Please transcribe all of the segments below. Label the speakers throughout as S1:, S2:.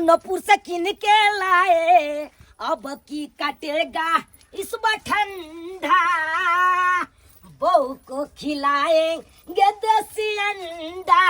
S1: चुनपुर से किन के लाए, अब की काटेगा इस बार ठंडा, बहू को खिलाएंगे देसी अंडा।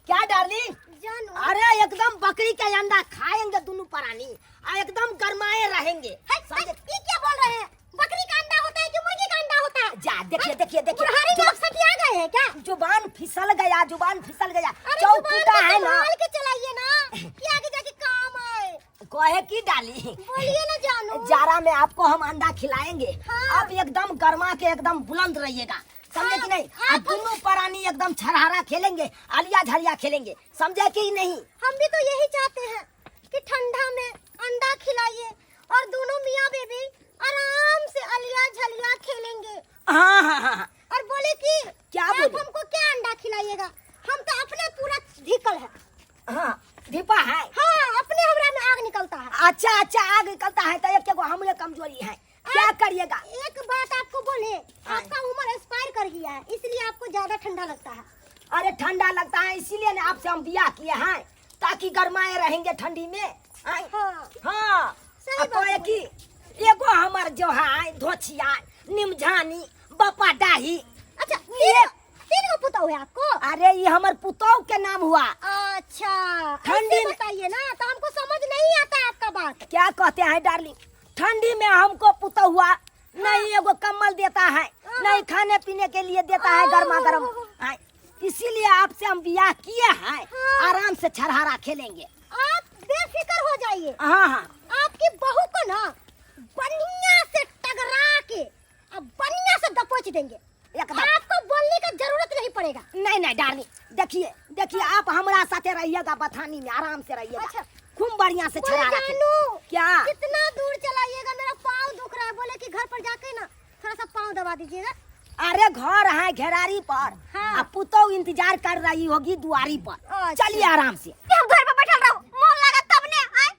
S1: क्या डार्लिंग?
S2: जानू।
S1: अरे एकदम बकरी के अंडा खाएंगे दोनों प्राणी, आ एकदम गरमाए रहेंगे।
S2: है,
S1: समझे?
S2: ये क्या बोल रहे हैं? बकरी का अंडा होता है कि मुर्गी का अंडा होता है?
S1: जा देखिए देखिए देखिए,
S2: बुढ़ारी में आप सटिया गए हैं क्या?
S1: जुबान फिसल गया, जुबान फिसल गया।
S2: अरे
S1: चौक
S2: जुबान
S1: टूटा
S2: को
S1: है ना,
S2: संभाल के चलाइए ना कि आगे जाके काम आए।
S1: कहे की डाली।
S2: बोलिए ना जानू।
S1: जारा में आपको हम अंडा खिलाएंगे।
S2: हाँ।
S1: आप एकदम गर्मा के एकदम बुलंद रहिएगा, समझे कि नहीं?
S2: हाँ,
S1: आप दोनों प्राणी एकदम छरहरा खेलेंगे, आलिया झरिया खेलेंगे, समझे कि नहीं?
S2: हम भी तो यही चाहते हैं कि ठंडा में अंडा खिलाइए और दोनों मियाँ बेबी आराम से अलिया झलिया खेलेंगे।
S1: हाँ हाँ हाँ हाँ।
S2: और बोले कि
S1: क्या
S2: आप
S1: बोले?
S2: हमको क्या अंडा खिलाइएगा, हम तो अपने पूरा ढीकल है।
S1: हाँ ढीपा है।
S2: हाँ अपने हमरा में आग निकलता है।
S1: अच्छा अच्छा, आग निकलता है तो एक एगो हमरे कमजोरी है, क्या करिएगा?
S2: एक बात आपको बोले,
S1: हाँ।
S2: आपका उम्र एक्सपायर कर गया है, इसलिए आपको ज्यादा ठंडा लगता है।
S1: अरे ठंडा लगता है इसीलिए ना आपसे हम बियाह किए हैं, ताकि गरमाए रहेंगे ठंडी में। आय।
S2: हाँ।
S1: हाँ।
S2: सही
S1: आ
S2: बात
S1: कहे
S2: बोली।
S1: कि एगो हमर जो है धोछिया निमझानी बपा डाही।
S2: अच्छा तीन गो पुतहु है आपको?
S1: अरे ये हमर पुतहु के नाम हुआ।
S2: अच्छा
S1: ठंडी
S2: ऐसे
S1: में-
S2: बताइए ना तो हमको समझ नहीं आता आपका बात।
S1: क्या कहते हैं डार्लिंग, ठंडी में हमको पुतहु हुआ नहीं एगो कम्बल देता है,
S2: हाँ।
S1: नहीं खाने पीने के लिए देता है गर्मा गर्म। हाँ, इसीलिए आपसे हम बियाह किए हैं,
S2: हाँ।
S1: आराम से छरहरा खेलेंगे।
S2: आप बेफिक्र हो जाइए।
S1: हाँ हाँ।
S2: आपकी बहू को ना बढ़िया से टगरा के अब बढ़िया से दबोच देंगे,
S1: एकदम।
S2: आपको बोलने का जरूरत नहीं पड़ेगा।
S1: नहीं नहीं डार्लिंग, देखिए देखिए, आप हमारा साथे रहिएगा बथानी में, आराम से रहिएगा।
S2: अच्छा।
S1: खूब बढ़िया से
S2: बोले
S1: छड़ा रखे।
S2: जानू,
S1: क्या?
S2: कितना दूर चलाइएगा, मेरा पाँव दुख रहा है। बोले कि घर पर जाके ना थोड़ा सा पाँव दबा दीजिएगा।
S1: अरे घर है घेरारी पर,
S2: हाँ।
S1: आ पुतहु इंतजार कर रही होगी दुआरी पर।
S2: अच्छा।
S1: चलिए आराम से।
S2: कि हम घर पर बैठल रहू, मन लगा तब ने आए।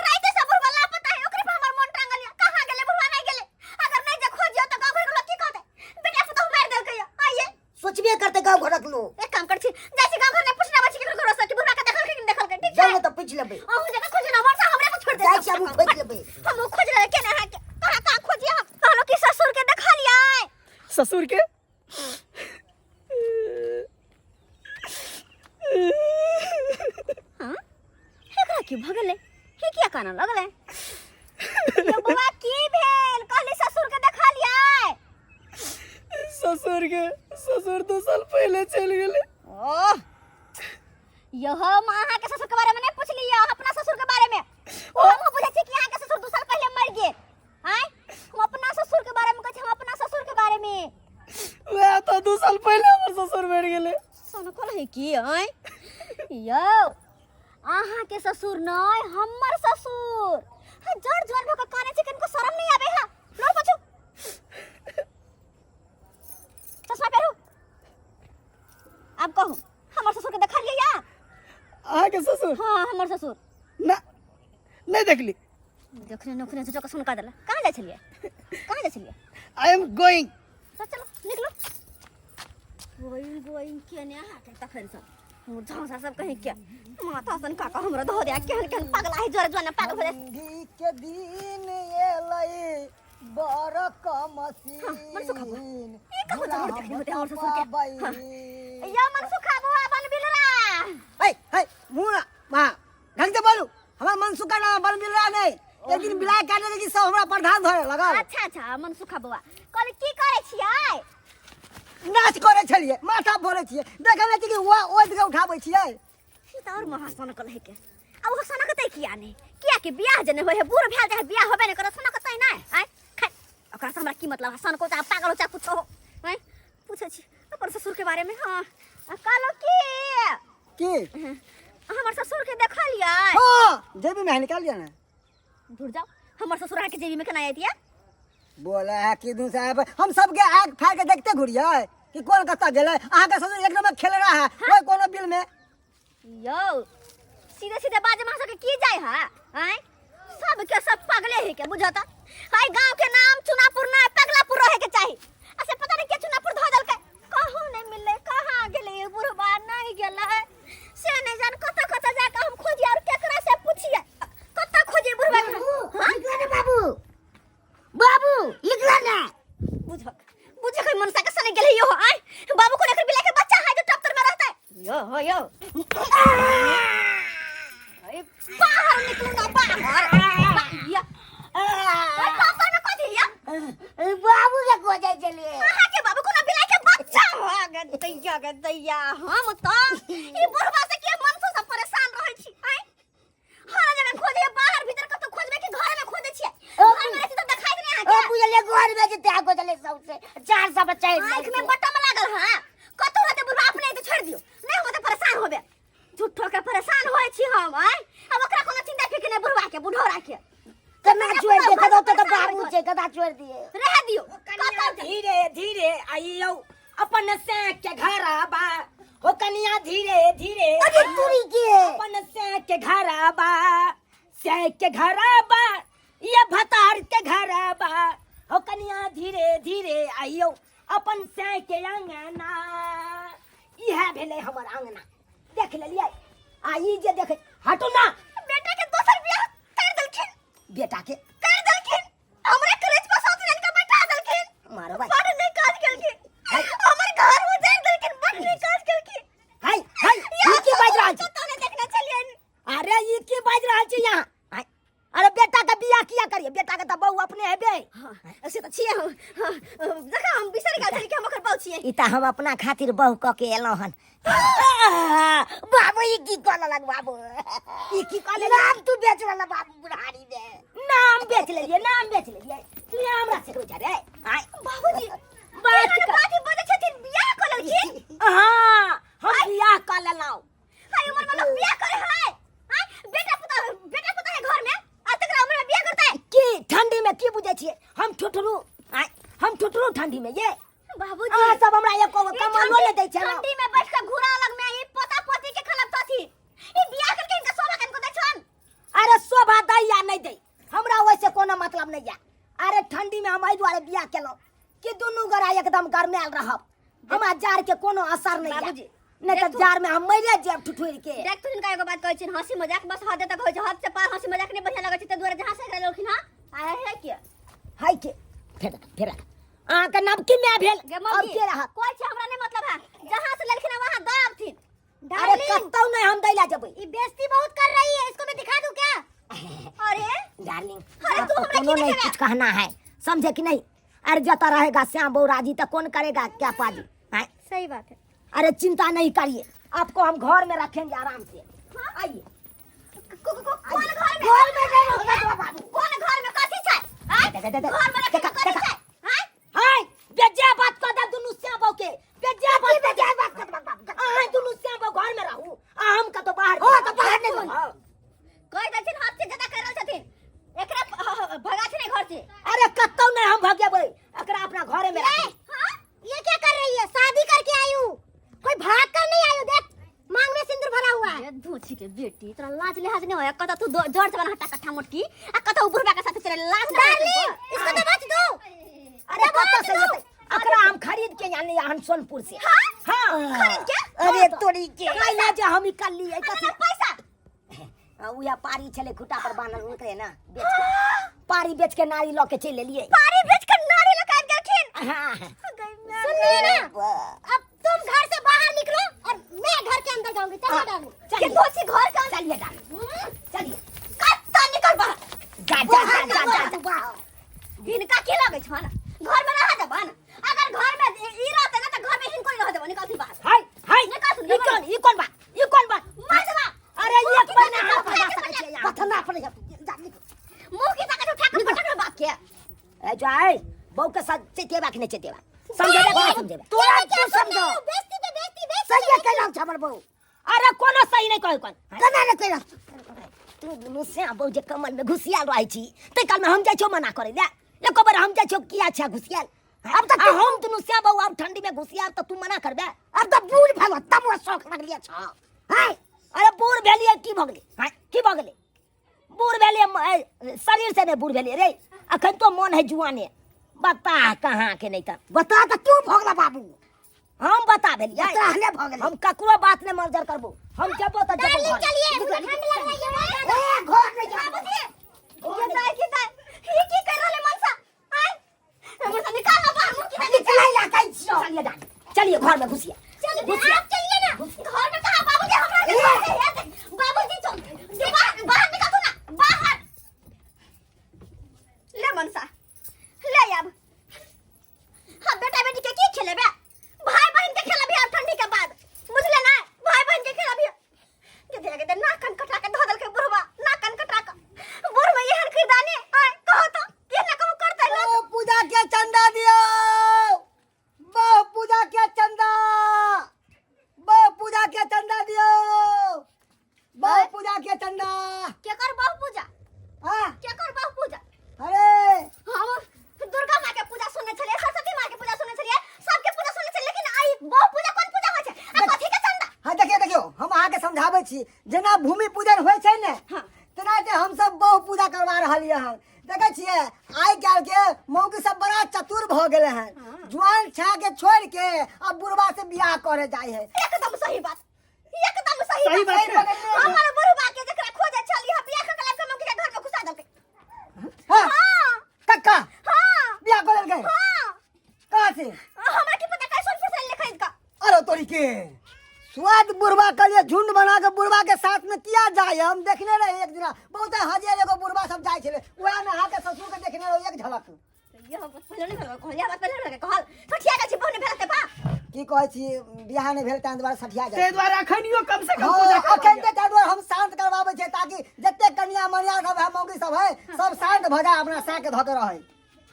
S2: राइते से बुढ़वा लापता है, ओकरे पर हमर मन टांगल या। कहां गेले बुढ़वा, नहीं गेले। अगर नहीं जे खोजियो तो गांव घर के लोग की कहते, बेटा पुतहु मार देलकै या। आइए।
S3: सोचबे करते गांव घरक लोग।
S2: एक काम कर छी, जाइ छी गांव घर ने पूछना बची केकरो घर से कि बुढ़वा के देखल के नहीं देखल के, ठीक छै?
S3: जाउ ने तऽ पूछि लेबै।
S2: अहूँ जगह खोज ना, वर्षा हमरे को छोड़ दे।
S3: जाइ छी हमहूँ खोजि लेबै।
S2: हम खोज रहे केना है के, कहां कहां खोजिए हम। कहलो कि ससुर के देखलियै।
S4: ससुर के?
S2: हाँ? एकरा की भऽ गेलै? हे किया कानऽ लगलै? यौ बौआ की भेल? कहली ससुर के देखलियै।
S4: ससुर के? ससुर 2 साल पहले चलि गेलै।
S2: ओह यह हम अहाँके ससुर के बारे में नहीं पूछली, यह अपना ससुर के बारे में। ओ हम बुझै छी कि अहाँके ससुर 2 साल पहले मरि गेल। आय हम अपना ससुर के बारे में कहै छी, हम अपना ससुर के बारे में।
S4: वएह तऽ 2 साल पहले हमर ससुर मरि गेलै।
S2: सोन कोन है की? आय यौ अहाँके ससुर नहीं, हमर ससुर। हाँ, जड़ जड़ भऽ कऽ कानै छै, कनिको शरम नहीं आबै है? लो पछू चश्मा पहिरू। आब कहू, हमर ससुर के देखलियै या?
S4: अहाँके ससुर?
S2: हाँ हमर ससुर।
S4: ना नहीं देखली।
S2: देखने नखने झूठो के सुनका देला। कहाँ जाइ छलियै, कहाँ जाइ छलियै?
S4: I am going.
S2: चल चलो निकलो। गोइंग गोइंग केने अहाँके तखन सब मुझांसा सब कहीं के माथा सन काका हमरा धो दे, केहन केहन पागल आहे, जोरे जोरे पागल हो जाए।
S3: ठंडी के दिन एलै बड़ कमसीन।
S2: हाँ, मनसुख बाबू। ई कहू जरूर देखने होते हमर ससुर के। हाँ। या मनसुख बाबू बन बिलरा।
S3: हे हे मुंह मां ढंग से बोलू, हमर मनसुख का नाम बन बिलरा नहीं। एक दिन बिलाय काटने लगी सब हमरा प्रधान धरे लगल।
S2: अच्छा अच्छा मनसुख बौआ, कहली की करै छियै?
S3: नाच करै छलियै, माथा फोड़ै छियै, देखै नहि छियै कि वह ओढ़ि के उठाबै छियै।
S2: ई तऽ और महासन कल के। आ ओ सनक तै किया नहि? किया कि बियाह जे नहि होय है, बूढ़ भेल जाय है, बियाह होबे नहि करत, सनक तै नहि। आँय खै, ओकरा से हमरा की मतलब है? सनको चाहे पागल हो चाहे कुछो हो। आँय पूछै छी अपन ससुर के बारे में। हाँ कहलो की
S3: की
S2: हमर ससुर के देखलियै?
S3: हाँ जेबी में निकाल लिया ना।
S2: दूर जाओ, हमर ससुर अहाँके जेबी में केना आयत?
S3: बोले है कि दू साहब, हम सबके आग फाड़ के देखते घुरियै कि कोन कतऽ गेलै। अहाँके ससुर एक नंबर खेल रहा है कोई कोनो बिल में।
S2: यौ सीधे सीधे बाजे में सबके की जाय है? आँय सबके सब पगले है के बुझत। हाय गांव के नाम चुनापुर ना पगलापुर रहे के चाही। असे पता नहीं के चुनापुर धो देलकै, कहूं नहीं मिलले, कहां गेलै बुढ़बा, नहीं गेलै से नहीं जान कत कत जाके हम खोजी और केकरो
S1: ना।
S2: बुझक बुझक मनसा के सने गेलै यो। आय बाबू को एकर बिला के बच्चा है जो टप तर में रहता है। यो हो यो, अरे बाहर निकलू ना बाहर। या ओए टप तर में कथी या?
S1: बाबू के खोजे चलिए।
S2: अहाँ के बाबू कोनो बिला के बच्चा हो गे दैया गे दैया। हम तो ई बुढ़वा से के मनसो से परेशान रहै छी। आय हर जगह खोजे, बाहर भीतर कतौ खोजबै कि घर में खोजै छियै? घर में रहै छी तऽ देखाइत नहि
S1: ओ
S2: अहाँके।
S1: बुझलिए घर में जेते आ गोजले सबसे चार सौ बच्चा
S2: आँखि में बटम लागल हँ। कतौ रहतै बुढ़वा अपने तऽ छोड़ि दियौ, नहि हम तऽ परेशान होबे, झूठो के परेशान होइ छी हम। आय आब ओकरा कोनो चिंता फिक्र नहि बुढ़वा के, बुढ़ौरा के।
S1: कना छोड़ दे कदो तो बाबू छै, कदा छोड़ दिए
S2: रह दियौ।
S1: कनिया धीरे धीरे आइयो अपन से के घरबा हो, कनिया धीरे धीरे। अरे तुरी के अपन से के घरबा, से के घरबा ये भतार के घरबा हो, कनिया धीरे धीरे आइयो अपन से के अंगना। इहे भेलै हमर अंगना, देख लेलियै। आ ई जे देख, हटू ना।
S2: बेटा के दोसर बियाह कर देलखिन।
S1: बेटा के
S2: कर देलखिन, हमरा कलेज पर साथ के बैठा देलखिन।
S1: मारो भाई।
S2: बड़ नहीं काज केलखिन, हमर घर उजाड़ देलखिन, बड़ नहीं काज केलखिन।
S1: हाय हाय, ई की बाजि रहल छी?
S2: कतौ नहि देखने छलियनि।
S1: अरे ई की बाजि रहल छी यहाँ? आय, अरे बेटा के बियाह किया करिए? बेटा के तऽ बहू अपने हेबे।
S2: हाँ, से तऽ छियै हम। हाँ, देखा हम बिसरि गेल छलियै कि हम ओकर बहू छियै।
S1: ई तऽ हम अपना खातिर बहू कऽ के एलहुँ हन। बाबू ई की कऽ लेलक बाबू? ई की कऽ लेलक? नाम तू बेच लेलक बाबू बुढ़ारी में। नाम बेच लेलियै, नाम बेच लेलियै। तू हमरा सिखबै छ रे? आय
S2: बाबूजी
S1: बात
S2: एहन
S1: कर।
S2: बात ही बजै छथिन, बियाह कऽ लेलखिन।
S1: हाँ, हम बियाह कऽ लेलहुँ।
S2: हाय उमर में लोग बियाह करे है? आय बेटा पुता, बेटा पुता है घर में, आ तकरा उम्र में बियाह करता है।
S1: की ठंडी में की बुझै छियै? हम ठुठरू, आय हम ठुठरू ठंडी में ये।
S2: बाबूजी
S1: अहाँ सब हमरा एको गो
S2: ई
S1: कमलो नहि दै छलहुँ।
S2: ठंडी में बैठ के घुरा लग में ई पोता पोती के खलब तथी। ई बियाह करके इनका शोभा कनको दै छन?
S1: अरे शोभा दै या नहि दै हमरा ओहिसे कोनो मतलब नहि या। अरे ठंडी में हम एहि दुआरे बियाह केलहुँ कि दुनू गोरा एकदम गरमायल रहब, हमरा जाड़ के कोनो असर नहीं या।
S2: बाबूजी,
S1: नहीं तऽ
S2: देखू।
S1: जाड़ में हम मरिए जायब ठुठुर के।
S2: देख तू हिनका एगो बात कहै छियनि, हंसी मजाक बस हद तक होइ छै, हद से पार हंसी मजाक नहि बढ़िया लगै छै, ताहि दुआरे जहाँ से एकरा लेलखिन हँ आय है के
S1: हाय के फेर रख, फेर रख। अहाँके नबकी माय भेल।
S2: गे
S1: अब
S2: मौगी,
S1: के रहत?
S2: कोइ छै हमरा नहि मतलब है, जहाँ से लेलखिन हँ वहाँ दऽ आबथिन।
S1: अरे
S2: डार्लिंग,
S1: कतौ नहीं हम दैला जेबै।
S2: ई बेइज्जती बहुत कर रही है, इसको मैं दिखा दूं क्या? अरे
S1: डार्लिंग,
S2: अरे तू
S1: आपको
S2: हमरा
S1: कोनो
S2: की
S1: नहीं
S2: देखेबे?
S1: कुछ कहना है, समझे कि नहीं? अरे जता रहेगा श्याम बहू राजी तो कौन करेगा क्या पाजी? हैं?
S2: सही बात है।
S1: अरे चिंता नहीं करिए, आपको हम घर में रखेंगे आराम से। आइए।
S2: कौन घर में?
S1: घर में नहीं रखना बाबू।
S2: कौन घर में कथी छै? आय?
S1: दे, दे, दे, दे।
S2: घर में रखे
S1: देखा,
S2: कथी
S1: देखा।
S2: छै? आय?
S1: हाय, बेजा बात कर दे दुनू श्याम बहू के, बेजा बात कर दे। बात कर बाबू। अहाँ दुनू श्याम बहू घर में रहू, आ हम कतौ बाहर। हो तो बाहर नहीं रहू।
S2: कहि देलथिन हद से ज्यादा कर रहल छथिन, एकरा भगाथिन घर से।
S1: अरे कतौ नहीं हम भगेबै, एकरा अपना घरे में राखबै।
S2: हाँ? ये क्या कर रही है? शादी करके आई हूँ, कोई भाग कर नहीं आई हूँ। देख मांग में सिंदूर भरा हुआ है। धोची के बेटी, तोरा लाज लिहाज नहीं होया? कत तू जड़ से बना हट्टा कट्ठा मोटकी, आ कत उ बुढ़बा के साथ तेरे लाज नहीं होया? इसको तो बच दो।
S1: अरे कत से लेतै? एकरा हम खरीद के आनलियै हन सोनपुर से।
S2: हाँ?
S1: हाँ।
S2: खरीद के?
S1: अरे तोरी के कैला जे हम ई करलियै कथी?
S2: पैसा
S1: उएह पारी छलै खुटा पर बान्हल, हुनकरे ना बेच के, पारी बेच के नारी लऽ के चलि एलियै।
S2: पारी बेच के नारी लऽ के आबि गेलखिन।
S1: हाँ।
S2: सुन लिए ना, अब तुम घर से बाहर निकलो और मैं घर के अंदर जाऊंगी। चलो डालू।
S1: चलिए।
S2: के दोषी घर के अंदर।
S1: चलिए डालू, चलिए।
S2: कत्ता निकल बाहर।
S1: जा जा जा जा जा जा।
S2: हिनका की लगै छन? घर में रह देबन? अगर घर में ई रहते ना त घर में हिनको नहीं रह देबन, निकलथि बाहर।
S1: हाय हाय,
S2: निकल सुन,
S1: ई कोन, ई कोन बात, ई कोन बात?
S2: मर जबा।
S1: अरे एक महीना हाथ फंसा सकै छियै यहाँ।
S3: पथना पड़ै छै, जा निकल।
S2: मुंह की ताकत उठा के पटक बाप के।
S1: ए जाय, बहू के साथ चेतेबा कि नहि चेतेबा? समझेबा कि नहि समझेबा?
S3: तोरा तू समझो।
S2: बेइज्जती पे बेइज्जती, बेइज्जती।
S3: सही कहलहुँ छै हमर बहू।
S1: अरे कोनो सही नहीं कहे कोन।
S3: केना नहि कहलहुँ?
S1: तू दुनू श्याम बहू जे कमल में घुसियाल रहै छी, तै काल में हम जाइ छियौ मना करै लए। एको बेर हम जाइ छियौ किया छै घुसियाल?
S3: अब तऽ
S1: आ हम दुनू श्याम बहू आब ठंडी में घुसियाल तऽ तू मना करबे?
S3: अब तऽ बूढ़ भेलौ तब ओ शौक लगलियै छौ।
S1: हाय, अरे बूढ़ भेलियै की भऽ गेलै? हाय, की भऽ गेलै? बूढ़ भेलियै शरीर से नहि बूढ़ भेलियै रे, अखन तो मन है जुआने। बता कहाँ के नहीं तऽ
S3: बता तऽ तू भऽ गेला बाबू।
S1: हम बता भेलियै।
S3: बताहले भऽ गेलै।
S1: हम ककरो बात नहि मर्जर करबो, हम जबो तऽ जबो
S2: डार्लिंग
S1: घर।
S2: चलिए, मुझे ठंड लग रही है।
S3: ए घर नहीं जा।
S2: बाबूजी, ये दाई की दाई, ये की कर रहले मनसा? आय
S1: चलिए दादी, चलिए घर में घुसिए।
S2: चलिए आप, चलिए ना घर में। कहा बाबूजी हमरा के छोड़ दे है। बाबूजी चल बाहर, बाहर निकल तू ना बाहर। ले मनसा ले अब। हाँ बेटा बेटी के की खेलेबे? भाई बहन के खेलबी अब ठंडी के बाद, बुझले ना? भाई बहन के खेलबी। के धीरे के नाक कान कटा के धो देलकै बुढ़वा, नाक कान कटा के। बुढ़ में एहन किरदानी आय कहो तो के ना कहू करतै लोग।
S3: ओ पूजा के चंदा दियो, बहु पूजा के चंदा, बहु पूजा के चंदा दियो, बहु पूजा के चंदा।
S2: केकर बहु पूजा?
S3: हाँ।
S2: केकर बहु पूजा?
S3: अरे
S2: हम दुर्गा माँ के पूजा सुनने छलियै, सरस्वती माँ के पूजा सुनने छलियै, सबके पूजा सुनने छलियै, लेकिन आई बहु पूजा कोन पूजा होइ छै आ कथी के चंदा?
S3: हाँ देखियौ देखियौ, हम अहाँके समझाबै छी। जेना भूमि पूजन होइ छै ने,
S2: हाँ।
S3: तेनाहिते हमसब बहु पूजा करवा रहलियै हन। देखै छियै आइ काल्हि के मौगी सब बड़ा चतुर भऽ गेलै हन। जुआन छा के छोड़ि के अब बुढ़वा से बियाह करे जाइ है।
S2: एकदम सही बात, एकदम सही।
S4: सही
S2: बात।
S4: बात छै।
S2: हमर बुढ़वा के जकरा खोजे छलियै, हम बियाह कऽ के लाबि के मौगी के घर में घुसा देलकै।
S3: हाँ।
S2: हाँ।
S3: कक्का।
S2: हाँ।
S3: बियाह कऽ लेलकै?
S2: हाँ।
S3: कहाँ से?
S2: हमरा की पता, कैसन फुसल खरीद कऽ।
S3: अरे तोरी के स्वाद, बुढ़वा के लिए झुंड बना के बुढ़वा के साथ में किया जाए। हम देखने रहे एक दिना बहुत हजे एगो बुढ़वा सब जाए छले, वएह में अहाँके ससुर के देखने रहे एक झलक।
S2: ये हम पहिले नहि भेल कहल, ये बात पहिले नहि भेल कहल। सठिया जाइ छी, बहु नहि भेल ते बा।
S3: की कहै छी, बियाह नहि भेल ताहि दुआरे सठिया जाइ।
S4: ताहि दुआरे अखनियो कम से कम
S3: हाँ,
S4: पूजा करवा
S3: अखन
S4: लिअ।
S3: तऽ ताहि दुआरे हम शांत करवाबै छियै ताकि जते कनिया मनिया सब है, मौगी सब है, सब शांत भऽ जाय, अपना साँके धऽ के रहै।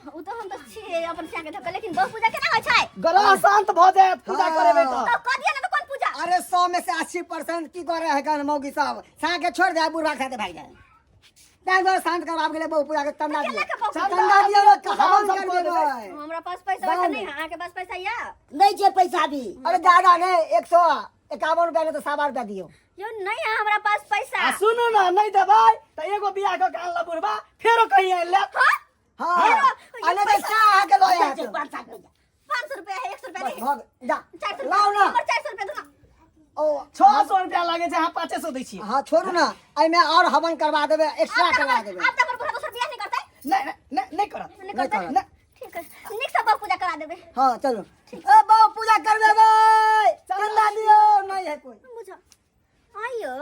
S2: ओ तऽ हम तऽ छियै अपन सिया के धक्का, लेकिन बहु पूजा केना होइ छै?
S4: ग्रह शांत भऽ जायत पूजा
S3: हाँ।
S4: करेबै तऽ।
S2: तऽ कह दिअ ने तऽ कोन पूजा?
S3: अरे 100 में से 80% की करे है कन मौगी सब साँके छोड़ि दे, बुढ़वा के साथे भागि जाए। ताहि दुआरे शांत करवाब गेलै बहु पूजा के चंदा
S2: केना
S3: दियौ।
S2: के बहु पूजा?
S3: चंदा दियौ ने, हवन
S4: हम सब
S3: करबेबै।
S4: कऽ
S2: हमरा पास पैसा वैसा नहीं है, अहाँके पास पैसा या?
S1: नहीं छै पैसा भी।
S3: अरे ज्यादा नहीं, 151 रुपया नहीं तो 1.25 रुपया दियौ।
S2: यो नहीं है हमरा पास पैसा।
S4: आ सुनू ने, नहि देबै तऽ एगो बियाह कऽ के आनल बुढ़बा फेरो कहीं आनि लेत।
S2: हाँ?
S3: हाँ।
S2: फेरो
S3: आ नहि तऽ चाह अहाँके लऽ आयत।
S1: 5-7 रुपया।
S2: 500 रुपया है, 100 रुपया
S3: बस
S2: नहीं।
S3: भऽ गेल, जा।
S2: 400 रुपया।
S3: लाउ ना।
S2: हमर 400 रुपया दू ना।
S3: ओ
S4: 600 रुपया लागै छै, अहाँ 500 दै छियै।
S3: हाँ छोड़ू ना, एहिमे और हवन करवा देबै, एक्स्ट्रा
S2: आब तऽ
S3: करवा
S2: हमर-
S3: देबै।
S2: आब तऽ हमर बुढ़ा दोसर बियाह नहीं करतै।
S4: नहि नहि नहि करत।
S2: नहीं करतै।
S3: करत।
S4: नहि।
S2: ठीक है, नीक से बहु पूजा करा देबै।
S3: हाँ चलू, ए बहु पूजा करबेबै, चंदा दियौ। नहीं है कोई।
S2: बुझ आइयो,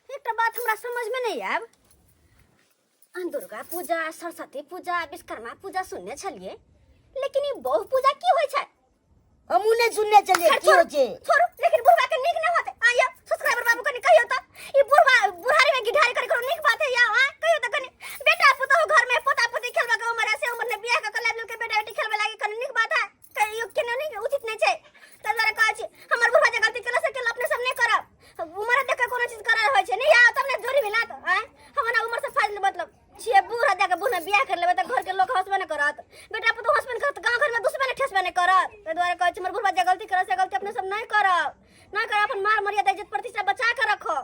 S2: एकटा बात हमरा समझ में नहीं आयब। दुर्गा पूजा, सरस्वती पूजा, विश्वकर्मा पूजा सुनने छलियै, लेकिन ई बहु पूजा की होइ छै?
S1: हमहूँ नहि सुनने छलियै
S2: खैर,
S1: की होइ छै।
S2: छोड़ू, लेकिन बुढ़वा के नीक नहि होतै। आइयो सब्सक्राइबर बाबू कनि कहियौ तऽ ई बुढ़वा बुढ़ारी में गिढारी करे कोनो नीक बात है या? आ कहियौ तऽ कनि, बेटा पुतहु घर में पोता पोती खेलबा के उम्र है, से उम्र में बियाह कऽ के लाबि लेलकै, बेटा बेटी खेलबे लागी, कनि नीक बात है? कहियो केना नहि, उचित नहि छै। ताहि दुआरे कहै छी, हमर बुढ़वा जे गलती केलक से केलक, अपने सब नहि करब। उम्र देख के कोनो चीज करल होइ छै नहि आ तब ने जोड़ी मिलात। आँय हम ना उम्र से फाइल मतलब छियै बूढ़, जाके बूढ़ में बियाह कर लेबै तऽ घर के लोक हंसबे नहि करत, बेटा पुतहु हंसबे नहि करत, गाँव घर में दुसबे नहि ठेसबे नहि करत। ताहि दुआरे कहै छी, हमर बुढ़वा जे गलती करत से गलती अपने सब नहि करब, नहि करब। अपन मार मर्यादा इज्जत प्रतिष्ठा बचा के रखो।